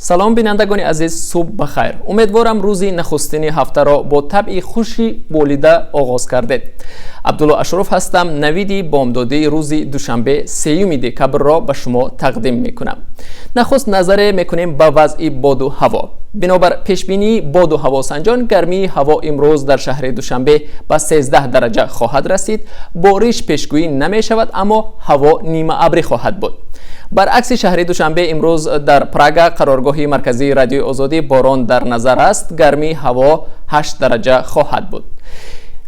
Салом, бинандагони азиз, субҳ бахайр. Умедворам, рӯзи нахустини ҳафтаро бо табъи хуши болида оғоз кардед. Абдулло Ашуров ҳастам. Навиди бомдодии рӯзи душанбе, 3 декабрро ба шумо тақдим мекунам. Нахуст назаре мекунем ба вазъи боду ҳаво. Бинобар пешбинии боду ҳавосанҷон, гармии ҳаво имрӯз дар шаҳри Душанбе ба 13 дараҷа хоҳад расид. Бориш пешгӯӣ намешавад, аммо ҳаво нимаабрӣ хоҳад буд. Баръакси шаҳри Душанбе, имрӯз дар Прага, қароргоҳи марказии Радиои Озодӣ, борон дар назар аст. Гармии ҳаво 8 дараҷа хоҳад буд.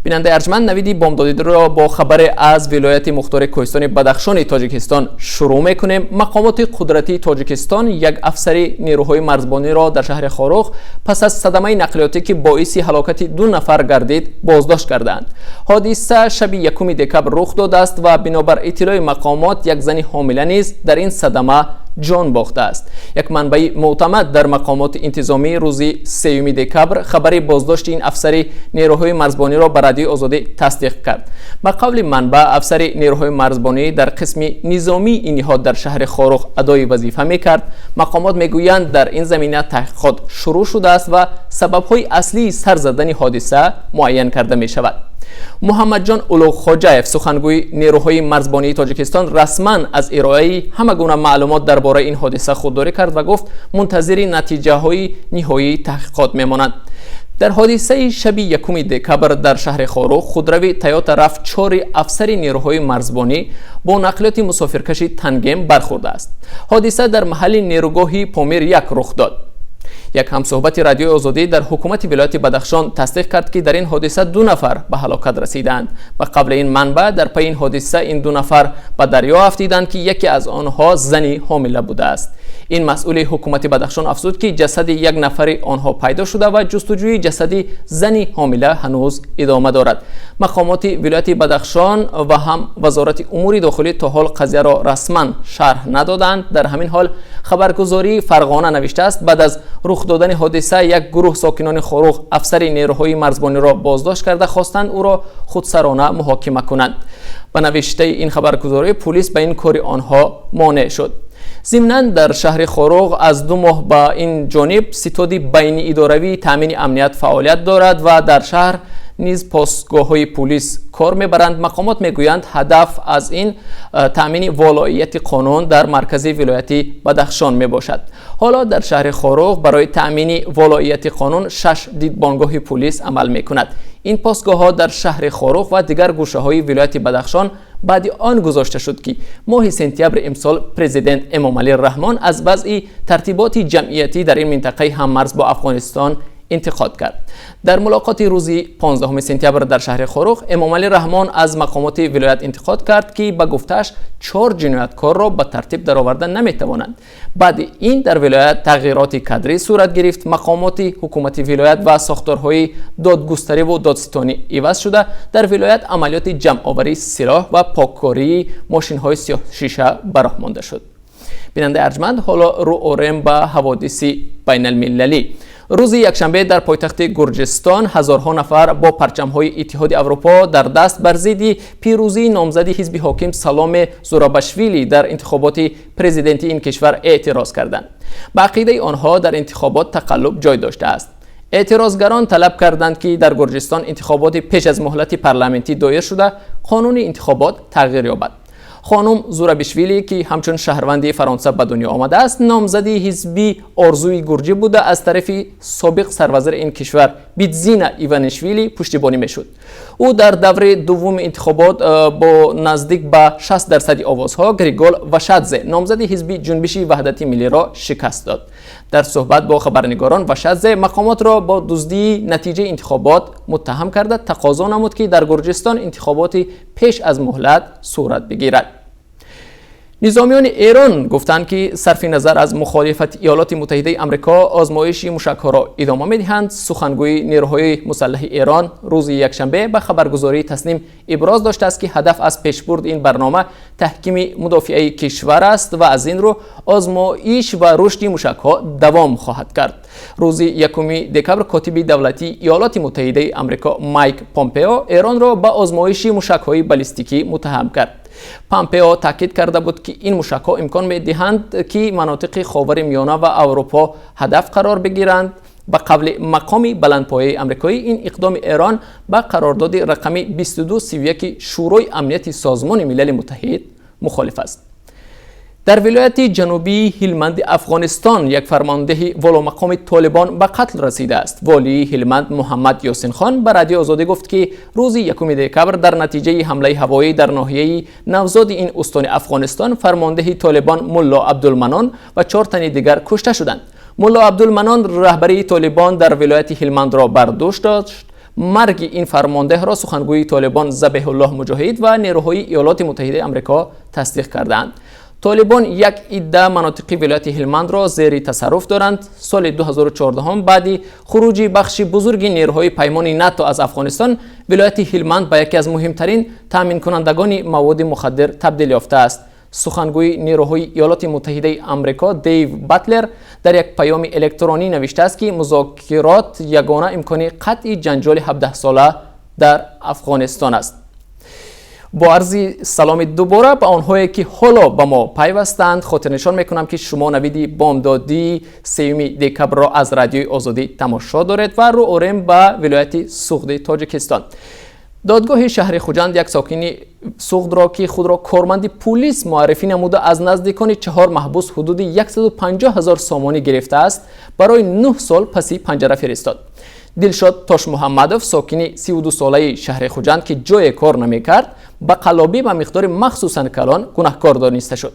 Бинандаи арҷманд, навиди бомдодиро бо хабаре аз вилояти мухтори кӯҳистони Бадахшони Тоҷикистон шурӯъ мекунем. Мақомоти қудратии Тоҷикистон як афсари нерӯҳои марзбониро дар шаҳри Хоруғ пас аз садамаи нақлиётӣ, ки боиси ҳалокати ду нафар гардид, боздошт кардаанд. Ҳодиса шаби 1 декабр рух додааст ва бинобар иттилои мақомот, як зани ҳомила низ дар ин садама ҷон бохтааст. Як манбаи мӯътамад дар мақомоти интизомӣ рӯзи 3 декабр хабари боздошти ин афсари нерӯҳои марзбониро ба Радиои Озодӣ тасдиқ кард. Ба қавли манбаъ, афсари нерӯҳои марзбонӣ дар қисми низомии ин ниҳод дар шаҳри Хоруғ адои вазифа мекард. Мақомот мегӯянд, дар ин замина таҳқиқот шурӯъ шудааст ва сабабҳои аслии сар задани ҳодиса муайян карда мешавад. Муҳаммадҷон Улуғхоҷаев, сухангӯи нерӯҳои марзбонии Тоҷикистон, расман аз ироаи ҳама гуна маълумот дар бораи ин ҳодиса худдорӣ кард ва гуфт, мунтазири натиҷаҳои ниҳоии таҳқиқот мемонанд. Дар ҳодисаи шаби 1 декабр дар шаҳри Хоруғ худрави Тойота RAV 4 афсари нерӯҳои марзбонӣ бо нақлиёти мусофиркаши Тангем бархӯрдааст. Ҳодиса дар маҳалли нерӯгоҳи Помир 1 рух дод. Як ҳамсӯҳбати Радиои Озодӣ дар ҳукумати вилояти Бадахшон тасдиқ кард, ки дар ин ҳодиса ду нафар ба ҳалокат расидаанд. Ба қавли ин манбаъ, дар пайи ин ҳодиса ин ду нафар ба дарё афтиданд, ки яке аз онҳо зани ҳомила будааст. Ин масъули ҳукумати Бадахшон афзуд, ки ҷасади як нафари онҳо пайдо шуда ва ҷустуҷӯи ҷасади зани ҳомила ҳанӯз идома дорад. Мақомоти вилояти Бадахшон ва ҳам Вазорати умури дохилӣ то ҳол қазияро расман шарҳ надоданд. Дар ҳамин ҳол, хабаргузории Фарғона навиштааст, баъд аз рух додани ҳодиса як гурӯҳ сокинони Хоруғ афсари нерӯҳои марзбониро боздошт карда, хостанд ӯро худсарона муҳокима кунанд. Ба навиштаи ин хабаргузорӣ, пулис ба ин кори онҳо монеъ шуд. Зимнан, дар шаҳри Хоруғ аз 2 моҳ ба ин ҷониб ситоди байниидоравии таъмини амният фаъолият дорад ва дар шаҳр низ постгоҳҳои пулис кор мебаранд. Мақомот мегӯянд, ҳадаф аз ин таъмини волоияти қонун дар маркази вилояти Бадахшон мебошад. Ҳоло дар шаҳри Хоруғ барои таъмини волоияти қонун шаш дидбонгоҳи пулис амал мекунад. Ин постгоҳҳо дар шаҳри Хоруғ ва дигар гӯшаҳои вилояти Бадахшон баъди он гузошта шуд, ки моҳи сентябри имсол президент Эмомалӣ Раҳмон аз вазъи тартиботи ҷамъиятӣ дар ин минтақаи ҳаммарз бо Афғонистон интиқод кард. Дар мулоқоти рӯзи 15 сентябр дар шаҳри Хоруғ Эмомалӣ Раҳмон аз мақомоти вилоят интиқод кард, ки ба гуфтааш, чор ҷинояткорро ба тартиб дароварда наметавонанд. Баъди ин дар вилоят тағйироти кадрӣ сурат гирифт. Мақомоти ҳукумати вилоят ва сохторҳои додгустариву додситонӣ иваз шуда, дар вилоят амалиёти ҷамъоварии силоҳ ва поккории мошинҳои сиёҳшиша ба роҳ монда шуд. Бинандаи арҷманд, ҳоло рӯ орем ба ҳаводиси байналмилалӣ. Рӯзи якшанбе дар пойтахти Гурҷистон ҳазорҳо нафар бо парчамҳои Иттиҳоди Аврупо дар даст бар зидди пирӯзии номзади ҳизби ҳоким Саломе Зурабишвили дар интихоботи президентии ин кишвар эътироз карданд. Ба ақидаи онҳо, дар интихобот тақаллуб ҷой доштааст. Эътирозгарон талаб карданд, ки дар Гурҷистон интихоботи пеш аз муҳлати парламентӣ доир шуда, қонуни интихобот тағйир ёбад. Хонум Зурабишвили, ки ҳамчун шаҳрванди Фаронса ба дунё омадааст, номзади ҳизби Орзуи гурҷӣ буда, аз тарафи собиқ сарвазири ин кишвар Бидзина Иванишвили пуштибонӣ мешуд. Ӯ дар даври дуввуми интихобот бо наздик ба 60 дарсади овозҳо Григол Вашадзе, номзади ҳизби Ҷунбиши Ваҳдати Миллиро шикаст дод. Дар суҳбат бо хабарнигорон Вашадзе мақомотро бо дуздии натиҷаи интихобот муттаҳам карда, тақозо намуд, ки дар Гурҷистон интихоботи пеш аз муҳлат сурат бигирад. Низомиёни Эрон гуфтанд, ки сарфи назар аз мухолифати Иёлоти Муттаҳидаи Амрико, озмоиши мушакҳоро идома медиҳанд. Сухангӯи нерӯҳои мусаллаҳи Эрон рӯзи якшанбе ба хабаргузории Тасним иброз доштааст, ки ҳадаф аз пешбурди ин барнома таҳкими мудофиаи кишвар аст ва аз ин рӯ озмоиш ва рушди мушакҳо давом хоҳад кард. Рӯзи 1 декабр котиби давлатии Иёлоти Муттаҳидаи Амрико Майк Помпео Эронро ба озмоиши мушакҳои баллистикӣ муттаҳам кард. Помпео таъкид карда буд, ки ин мушакҳо имкон медиҳанд, ки манотиқи Ховари Миёна ва Аврупо ҳадаф қарор бигиранд. Ба қавли мақоми баландпояи амрикоӣ, ин иқдоми Эрон ба қарордоди рақами 2231 Шӯрои Амнияти Созмони Милали Муттаҳид мухолиф аст. Дар вилояти ҷанубии Ҳилманди Афғонистон як фармондеҳи воломақоми Толибон ба қатл расидааст. Волии Ҳилманд Муҳаммад Ёсинхон ба Радиои Озодӣ гуфт, ки рӯзи 1 декабр дар натиҷаи ҳамлаи ҳавоӣ дар ноҳияи Навзоди ин устони Афғонистон фармондеҳи Толибон Мулло Абдулманон ва 4 тани дигар кушта шуданд. Мулло Абдулманон раҳбарии Толибон дар вилояти Ҳилмандро бар дӯш дошт. Марги ин фармондеҳро сухангӯи Толибон Забеҳуллоҳ Муҷоҳид ва нерӯҳои Иёлоти Муттаҳидаи Амрико тасдиқ кардаанд. Толибон як идда манотиқи вилояти Ҳилмандро зери тасарруф доранд. Соли 2014 баъди хуруҷи бахши бузурги нерӯҳои паймони НАТО аз Афғонистон, вилояти Ҳилманд ба яке аз муҳимтарин таъминкунандагони маводи мухаддир табдил ёфтааст. Сухангӯи нерӯҳои Иёлоти Муттаҳидаи Амрико Дейв Батлер дар як паёми электронӣ навиштааст, ки музокирот ягона имкони қатъи ҷанҷоли 17сола дар Афғонистон аст. Бо арзи саломи дубора ба онҳое, ки ҳоло ба мо пайвастанд, хотирнишон мекунам, ки шумо навиди бомдодии 3 декабрро аз Радиои Озодӣ тамошо доред ва рӯ орем ба вилояти Суғди Тоҷикистон. Додгоҳи шаҳри Хуҷанд як сокини Суғдро, ки худро корманди пулис муаррифӣ намуда, аз наздикони чаҳор маҳбус ҳудуди 150 ҳазор сомонӣ гирифтааст, барои 9 сол паси панҷара фиристод. Дилшод Тошмуҳаммадов, сокини 32солаи шаҳри Хуҷанд, ки ҷое кор намекард, ба қаллобӣ ба миқдори махсусан калон гунаҳкор дониста шуд.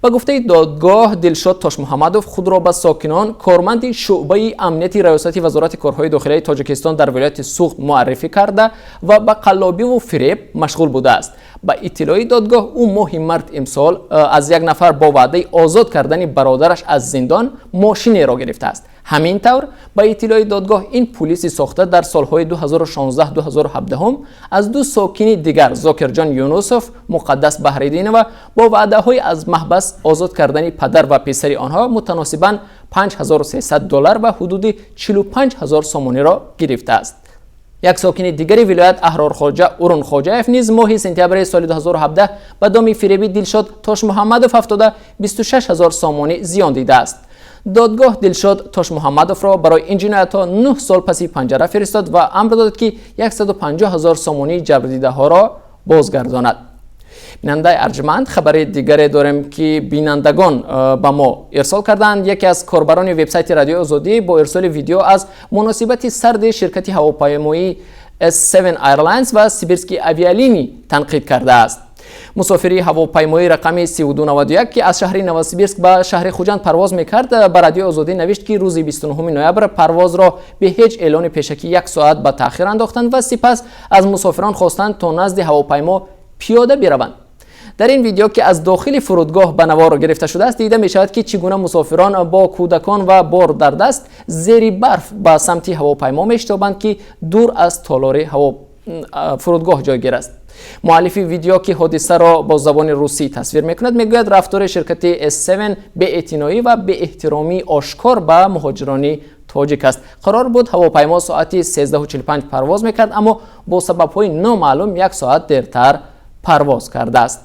Ба гуфтаи додгоҳ, Дилшод Тошмуҳаммадов худро ба сокинон корманди шӯъбаи амнияти Раёсати Вазорати корҳои дохилаи Тоҷикистон дар вилояти Суғд муаррифӣ карда ва ба қаллобиву фиреб машғул будааст. Ба иттилои додгоҳ, ӯ моҳи март имсол аз як нафар бо ваъдаи озод кардани бародараш аз зиндон мошинеро гирифтааст. Ҳамин тавр, ба иттилои додгоҳ, ин пулиси сохта дар солҳои 2016-2017 аз ду сокини дигар, Зокирҷон Юнусов, Муқаддас Баҳриддинова, бо ваъдаҳои аз маҳбас озод кардани падар ва писари онҳо мутаносибан 5300 доллар ва ҳудуди 45 ҳазор сомониро гирифтааст. Як сокини дигари вилоят, Аҳрорхоҷа Урунхоҷаев, низ моҳи сентябри соли 2017 ба доми фиреби Дилшод Тошмуҳаммадов афтода, 26 ҳазор сомонӣ зиён дидааст. Додгоҳ Дилшод Тошмуҳаммадовро барои ин ҷиноятҳо 9 сол паси панҷара фиристод ва амр дод, ки 150 ҳазор сомонии ҷабрдидаҳоро бозгардонад. Бинандаи арҷманд, хабари дигаре дорем, ки бинандагон ба мо ирсол карданд. Яке аз корбарони вебсайти Радиои Озодӣ бо ирсоли видео аз муносибати сарди ширкати ҳавопаймоии S7 Airlines ва Сибирские авиалинии танқид кардааст. Мусофири ҳавопаймоии рақами 3291, ки аз шаҳри Новосибирск ба шаҳри Хуҷанд парвоз мекард, ба Радиои Озодӣ навишт, ки рӯзи 29 ноябр парвозро бе ҳеҷ эълони пешакӣ як соат ба таъхир андохтанд ва сипас аз мусофирон хостанд, то назди ҳавопаймо пиёда бираванд. Дар ин видео, ки аз дохили фурудгоҳ ба навор гирифта шудааст, дида мешавад, ки чӣ гуна мусофирон бо кӯдакон ва бор дар даст зери барф ба самти ҳавопаймо мешитобанд, ки дур аз толори фурудгоҳ ҷойгир аст. Муаллифи видео, ки ҳодисаро бо забони русӣ тасвир мекунад, мегӯяд, рафтори ширкати S7 беэътиноӣ ва беэҳтиромии ошкор ба муҳоҷирони тоҷик аст. Қарор буд ҳавопаймо соати 13:45 парвоз мекард, аммо бо сабабҳои номаълум як соат дертар парвоз кардааст.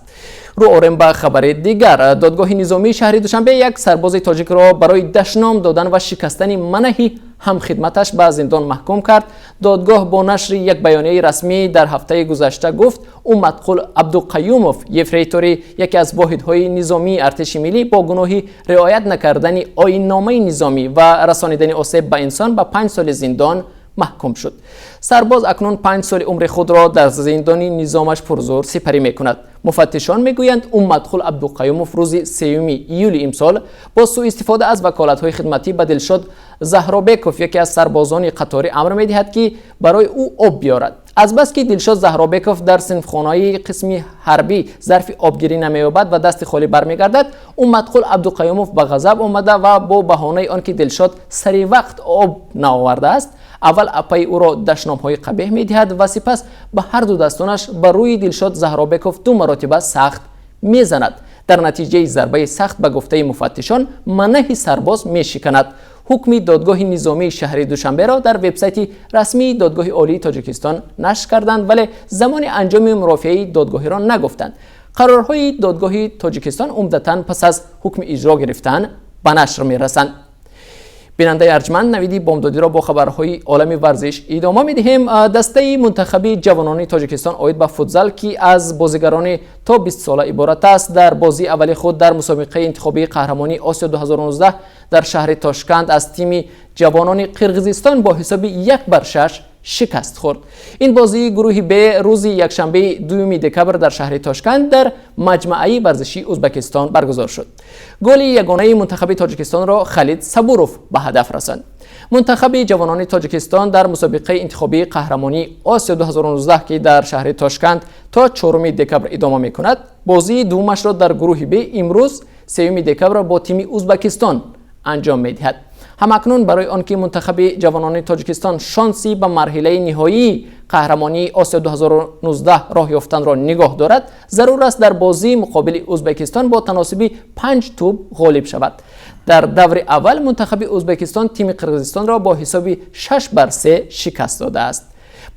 Рӯ орем ба хабари дигар. Додгоҳи низомии шаҳри Душанбе як сарбози тоҷикро барои дашном додан ва шикастани манаҳи ҳамхидматаш ба зиндон маҳкум кард. Додгоҳ бо нашри як баёнияи расмӣ дар ҳафтаи гузашта гуфт, Умматқул Абдуқаюмов, ефрейтори яке аз воҳидҳои низомии артиши миллӣ, бо гуноҳи риоят накардани оинномаи низомӣ ва расонидани осеб ба инсон ба 5 соли зиндон маҳкум шуд. Сарбоз акнун 5 соли умри худро дар зиндони низомаш пурзур сипарӣ мекунад. Муфаттишон мегӯянд, Умматқул Абдуқаюмов рӯзи 3 июли имсол бо сӯистифода аз ваколатҳои хидматӣ ба Дилшод Заҳробеков, яке аз сарбозони қаторӣ, амр медиҳад, ки барои ӯ об биёрад. Азбаски Дилшод Заҳробеков дар синфхонаи қисми ҳарбӣ зарфи обгирӣ намеёбад ва дасти холӣ бармегардад, Умматқул Абдуқаюмов ба ғазаб омада ва бо баҳонаи он ки Дилшод сари вақт об наовардааст, аввал апаи ӯро дашномҳои қабеҳ медиҳад ва сипас ба ҳарду дастонаш ба рӯи Дилшод Заҳробеков ду маротиба сахт мезанад. Дар натиҷаи зарбаи сахт, ба гуфтаи муфаттишон, манаҳи сарбоз мешиканад. Ҳукми додгоҳи низомии шаҳри Душанберо дар вебсайти расмии Додгоҳи Олии Тоҷикистон нашр карданд, вале замони анҷоми мурофиаи додгоҳиро нагуфтанд. Қарорҳои додгоҳи Тоҷикистон умдатан пас аз ҳукми иҷро гирифтан ба нашр мерасанд. Бинандаи арҷманд, навиди бомдодиро бо хабарҳои олами варзиш идома медиҳем. Дастаи мунтахаби ҷавонони Тоҷикистон оид ба футзал, ки аз бозигарони то 20 сола иборат аст, дар бозии аввали худ дар мусобиқаи интихобии қаҳрамонии Осиё 2019 дар шаҳри Тошканд аз тими ҷавонони Қирғизистон бо ҳисоби 1-6 шикаст хӯрд. Ин бозии гурӯҳи Б рӯзи якшанбеи 2 декабр дар шаҳри Тошканд дар маҷмаъаи варзишии Ӯзбекистон баргузор шуд. Голи ягонаи мунтахаби Тоҷикистонро Халид Сабуров ба ҳадаф расонд. Мунтахаби ҷавонони Тоҷикистон дар мусобиқаи интихобии қаҳрамонии Осиё 2019, ки дар шаҳри Тошканд то 4 декабр идома мекунад, бозии дуввумашро дар гурӯҳи Б имрӯз, 3 декабр, бо тими Ӯзбекистон анҷом медиҳад. Ҳамакнун барои он ки мунтахаби ҷавонони Тоҷикистон шонси ба марҳилаи ниҳоии қаҳрамонии Осиё 2019 роҳ ёфтанро нигоҳ дорад, зарур аст дар бозии муқобили Ӯзбекистон бо таносуби 5 тӯб ғолиб шавад. Дар даври аввал мунтахаби Ӯзбекистон тими Қирғизистонро бо ҳисоби 6-3 шикаст додааст.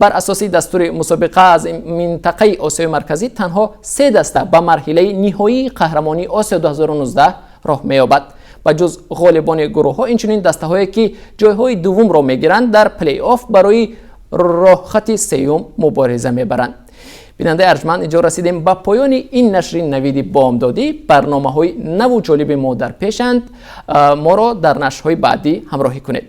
Бар асоси дастури мусобиқа аз минтақаи Осиёи Марказӣ танҳо се даста ба марҳилаи ниҳоии қаҳрамонии Осиё 2019 роҳ меёбад. Ба ҷуз ғолибони гурӯҳҳо, инчунин дастаҳое, ки ҷойҳои дуввумро мегиранд, дар плей-офф барои роҳхати сеюм мубориза мебаранд. Бинандаи арҷманд, инҷо расидем ба поёни ин нашри навиди бомдодӣ. Барномаҳои наву ҷолиби мо дар пешанд. Моро дар нашрҳои баъдӣ ҳамроҳӣ кунед.